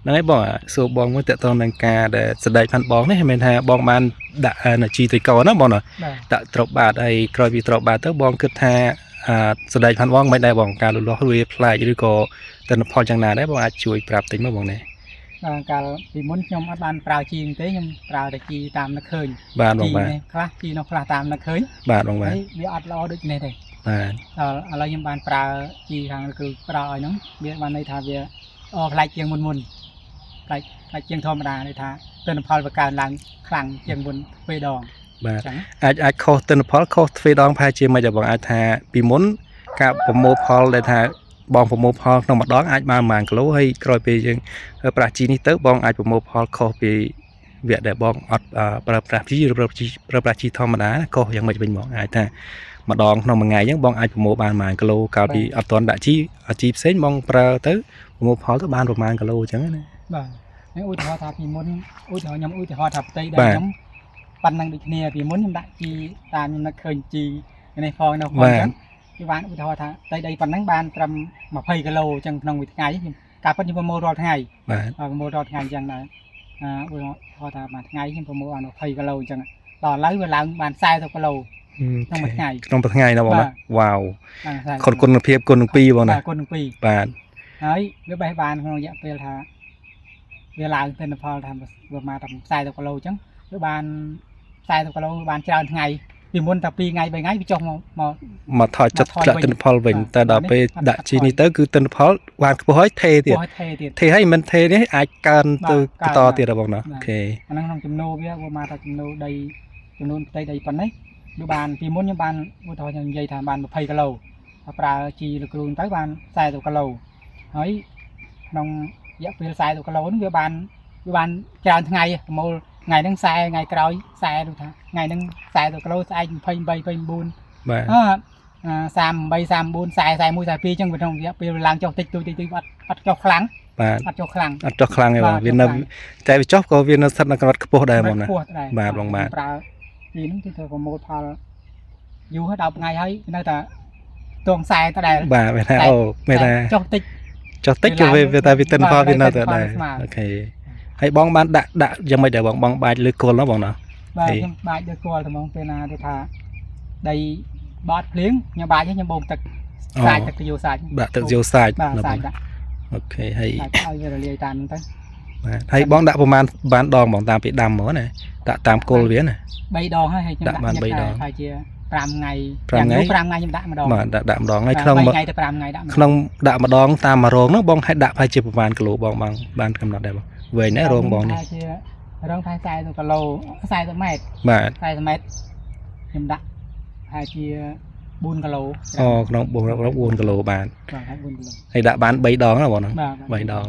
ហ្នឹងហើយបងសួរបងមួយតើតើនឹងការដែលសដែកផាន់បងនេះមិនមែនថាបងបានដាក់ជីត្រីកោណាបងណា បាទ ដាក់ទ្របបាតហើយក្រោយពីទ្របបាតទៅបងគិតថាសដែកផាន់បងមិនដែរបងការលូតលាស់វាប្លែកឬក៏ទិន្នផលយ៉ាងណាដែរបងអាចជួយប្រាប់តិចមកបងណា បាទកាលពីមុនខ្ញុំអត់បានប្រើជីទេខ្ញុំប្រើតែជីតាមនឹកឃើញ បាទបងបាទ ជីនេះខ្លះជីនោះខ្លះតាមនឹកឃើញ បាទបងបាទ ហើយវាអត់ល្អដូចនេះទេ បាទ ដល់ឥឡូវខ្ញុំបានប្រើជីខាងគ្រូផ្ដល់ឲ្យហ្នឹងវាបានន័យថាវាល្អប្លែកជាងមុនមុនប្លែកប្លែកជាងធម្មតាន័យថាទិន្នផលវាកើនឡើងខ្លាំងជាងមុនទ្វេដង បាទ អញ្ចឹង អាចអាចខុសទិន្នផលខុសទ្វេដងប្រហែលជាមិនដែរបងអាចថាពីមុនការប្រមូលផលដែលថាបងប្រមូលផលក្នុងម្ដងអាចបានប្រហែលគីឡូហើយក្រោយពេលយើងប្រើប្រាស់ជីនេះទៅបងអាចប្រមូលផលខុសពីវគ្គដែលបងអត់ប្រើប្រាស់ជីឬប្រើប្រាស់ជីធម្មតាខុសយ៉ាងម៉េចវិញបងអាចថាម្ដងក្នុងមួយថ្ងៃអញ្ចឹងបងអាចប្រមូលបានប្រហែលគីឡូកាលពីអត់ទាន់ដាក់ជីជីផ្សេងបងប្រើទៅប្រមូលផលទៅបានប្រហែលគីឡូអញ្ចឹងណា បាទនេះឧទាហរណ៍ថាពីមុនឧទាហរណ៍ខ្ញុំឧទាហរណ៍ថាផ្ទៃដី បាទ ខ្ញុំប៉ុណ្ណឹងដូចគ្នាពីមុនខ្ញុំដាក់ជីតាមខ្ញុំនឹកឃើញជីនេះផងនោះផង បាទ អញ្ចឹងវាបានឧទាហរណ៍ថាផ្ទៃដីប៉ុណ្ណឹងបានត្រឹម20គីឡូអញ្ចឹងក្នុងមួយថ្ងៃខ្ញុំការពិតខ្ញុំប្រមូលរាល់ថ្ងៃ បាទ បាទប្រមូលរាល់ថ្ងៃអញ្ចឹងដែរឧទាហរណ៍ថាមួយថ្ងៃខ្ញុំប្រមូលបាន20គីឡូអញ្ចឹងដល់ឥឡូវវាឡើងបាន40គីឡូ ក្នុងមួយថ្ងៃ ក្នុងមួយថ្ងៃណាបងណា បាទ វ៉ាវ ឡើង40 ខុនគុណភាពគុណនឹង2បងណា បាទគុណនឹង2 បាទ ហើយវាបេះបានក្នុងរយៈពេលថាវាឡើងទិន្នផលថាវាមកតែ40គីឡូអញ្ចឹងវាបាន40គីឡូវាបានច្រើនថ្ងៃពីមុនតែ2ថ្ងៃ3ថ្ងៃវាចុះមកមក មកថយចិត្ត មកថយ ធ្លាក់ទិន្នផលវិញ បាទ តែដល់ពេល នេះអត់ ដាក់ជីនេះទៅគឺទិន្នផលបានខ្ពស់ហើយថេទៀត ពោះឲ្យថេទៀត ថេហើយមិនថេនេះអាចកើនទៅ បាទ បន្ត កើន ទៀតហ៎បងណា បាទ អូខេ អាហ្នឹងក្នុងចំណូលវាវាមកថាចំណូលដីចំនួនផ្ទៃដីប៉ុណ្ណេះវាបានពីមុនខ្ញុំបានឧទាហរណ៍ខ្ញុំនិយាយថាបាន20គីឡូហើយប្រើជីលោកគ្រូទៅបាន40គីឡូហើយក្នុងរយៈពេល40គីឡូហ្នឹងវាបានវាបានច្រើនថ្ងៃប្រមូលថ្ងៃហ្នឹង40ថ្ងៃក្រោយ40ដូចថាថ្ងៃហ្នឹង40គីឡូស្អែក28 29 បាទ អឺ38 39 40 41 42អញ្ចឹងវាក្នុងរយៈពេលឡើងចុះតិចតួចតិចតួចអត់អត់ចុះខ្លាំង បាទ អត់ចុះខ្លាំង អត់ចុះខ្លាំងទេបង បាទ វានៅ ចុះខ្លាំង តែវាចុះក៏វានៅស្ថិតនៅកម្រិតខ្ពស់ដែរបងណា ខ្ពស់ដែរ បាទបងបាទ ប្រើពីហ្នឹងគឺធ្វើប្រមូលផលយូរហើយ10ថ្ងៃហើយនៅតែតងខ្សែដដែល បាទវាថាអូមានថា ចុះតិច ចុះតិចក៏វាវាតែវាទិន្នផល បាទ វានៅតែដែរ ទិន្នផលស្មើ អូខេហើយបងបានដាក់ដាក់យ៉ាងម៉េចដែរបងបងបាច់លើគល់ណាបងណា បាទ ហេ ខ្ញុំបាច់ដូចគល់ត្មងពេលណាគេថាដីបត់ភ្លៀងខ្ញុំបាច់ហើយខ្ញុំបូមទឹក អូ សាច់ទឹកទៅយកសាច់ ដាក់ទឹកយកសាច់ បាទ ណាបង សាច់ដាក់ អូខេហើយ សាច់ឲ្យវារលាយតាមហ្នឹងទៅ បាទហើយបងដាក់ប្រហែលបានដងបងតាមពីដាំហ្មងណាដាក់តាមគល់វាណា 3ដងហើយហើយខ្ញុំ ដាក់បាន ញឹក បីដង ហើយជា5ថ្ងៃ 5ថ្ងៃ យ៉ាងយូរ5ថ្ងៃខ្ញុំដាក់ម្ដង បាទដាក់ដាក់ម្ដងហើយ បាទ ក្នុង 3ថ្ងៃទៅ5ថ្ងៃដាក់ម្ដង ក្នុងដាក់ម្ដងតាមមួយរងហ្នឹងបងឲ្យដាក់ប្រហែលជាប្រហែលគីឡូបងបងបានកំណត់ដែរបងវែងណារងបងនេះ ប្រហែលជារងប្រហែល40គីឡូ40ម៉ែត្រ បាទ 40ម៉ែត្រខ្ញុំដាក់ប្រហែលជា4គីឡូ អូក្នុង4គីឡូបាទ បាទហើយ4គីឡូ ហើយដាក់បាន3ដងណាបងហ្នឹង បាទ 3ដង